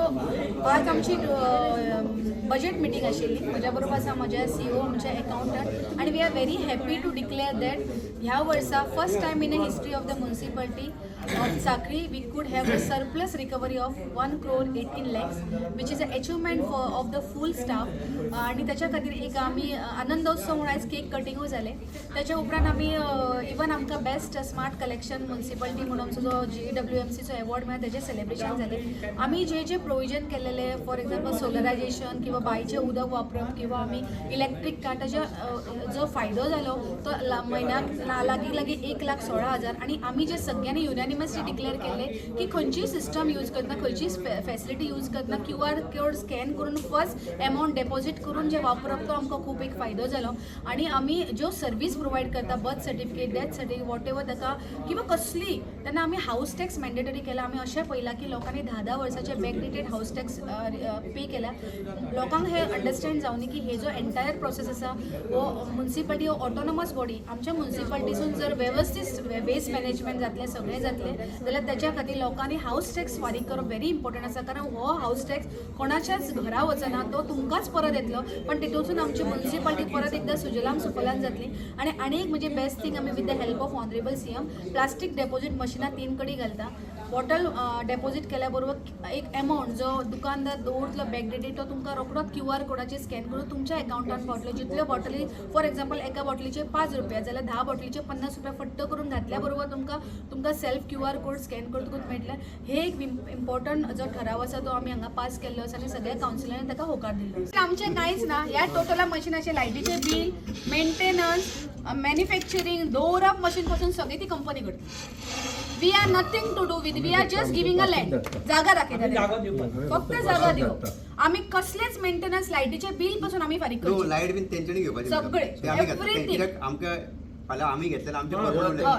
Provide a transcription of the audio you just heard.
आज आमची budget meeting आशिल्ली. म्हज्या बरोबर आसा म्हज्या सीईओ, आमचे अकाउंटंट आनी we are very happy to declare that ह्या वर्सा first time in a history of the municipality of Sanquelim, we could have a surplus recovery of 1 crore 18 lakhs, which is a achievement for of the full staff. आनी त्याच्या खातीर एक आमी आनंदोत्सव म्हणून आयज केक कटिंगूय जालें. त्याच्या उपरांत आमी इवन आमकां बेस्ट स्मार्ट कलेक्शन म्युन्सिपालिटी म्हणून आमचो जो जीडब्ल्यूएमसीचो एवॉर्ड मेळ्ळा, तेजें सेलिब्रेशन जालें. आमी जे जे प्रोविजन केलेले, फॉर एक्झाम्पल सोलरायझेशन किंवा बांयचें उदक वापरप किंवा आमी इलेक्ट्रीक कार्ड, ताजे जो फायदो जालो तो म्हयन्याक लागीं लागीं 1,16,000. आनी आमी जे सगळ्यांनी युनॅनिमसली डिक्लेअर केल्ले की खंयचीय सिस्टम यूज करतना, खंयचीय फॅसिलिटी यूज करतना क्यूआर कोड स्कॅन करून फर्स्ट एमावंट डेपॉझीट करून जे वापरप, तो आमकां खूब एक फायदो जालो. आनी आमी ज्यो सर्वीस प्रोवायड करता, birth certificate, death certificate, whatever ताका किंवा कसली, तेन्ना आमी हावस टॅक्स मॅन्डेटरी केला. आमी अशें पळयलां की लोकांनी 10-10 वर्साचे back dated house tax pay केल्या. लोकांक हे अंडरस्टँड जावनी की हे जो एंटायर प्रोसेस आसा, हो मुन्सिपालिटी हो ऑटोनॉमस बॉडी. आमच्या मुन्सिपालिटीसून जर वेवस्थीत वेस्ट मॅनेजमेंट जातलें, सगळें जातलें जाल्यार त्याच्या खातीर लोकांनी हावस टॅक्स फारीक करप व्हेरी इम्पॉर्टंट आसा, कारण हो हावस टॅक्स कोणाच्याच घरा वचना, तो तुमकांच परत येतलो. पण तितूंतसून आमची मुन्सिपालिटी परत एकदां सुजलाम सुफलाम जातली. आनी आनी एक म्हणजे बेस्ट थींग, आमी with the help of honourable CM plastic deposit मशिनां तीन कडेन घालता. बॉटल डेपॉझीट केल्या बरोबर एक एमावंट जो दुकानदार दवरतलो बॅक डेटेड, तो तुमकां रोखडोच क्यू आर कोडाचेर स्कॅन करून तुमच्या एकावंटान पावतलो. जितल्यो बॉटली, फॉर एक्झाम्पल एका बॉटलीचे 5 रुपया जाल्यार 10 बॉटलीचे 50 रुपया फट्ट करून घातल्या बरोबर तुमकां सेल्फ क्यूआर कोड स्कॅन करतकूच मेळटले. हे एक इम्पॉर्टंट जो ठराव आसा, तो आमी हांगा पास केल्लो आसा आनी सगळ्या कावन्सिलरांनी ताका होकार दिल्लो. आमचें कांयच ना. ह्या टोटला मशिनाचे लायटीचे बिल, मेंटेनन्स, मॅन्युफॅक्चरींग, दवरप मशीन पासून सगळी ती कंपनी करता. We are nothing to do with. We are just giving a land. जागा दाखयता तेंकां. फक्त जागा दिवप. आमी कसलेच मेंटेनन्स, लायटीचे बिल पासून आमी फारीक न्हू, करचे लायट बीन तेंच्यांनी घेवपाचें. सगळे, ते आमी घेतले. everything. कित्याक आमकां फाल्यां आमी घेतलें, आमचें परवडलें.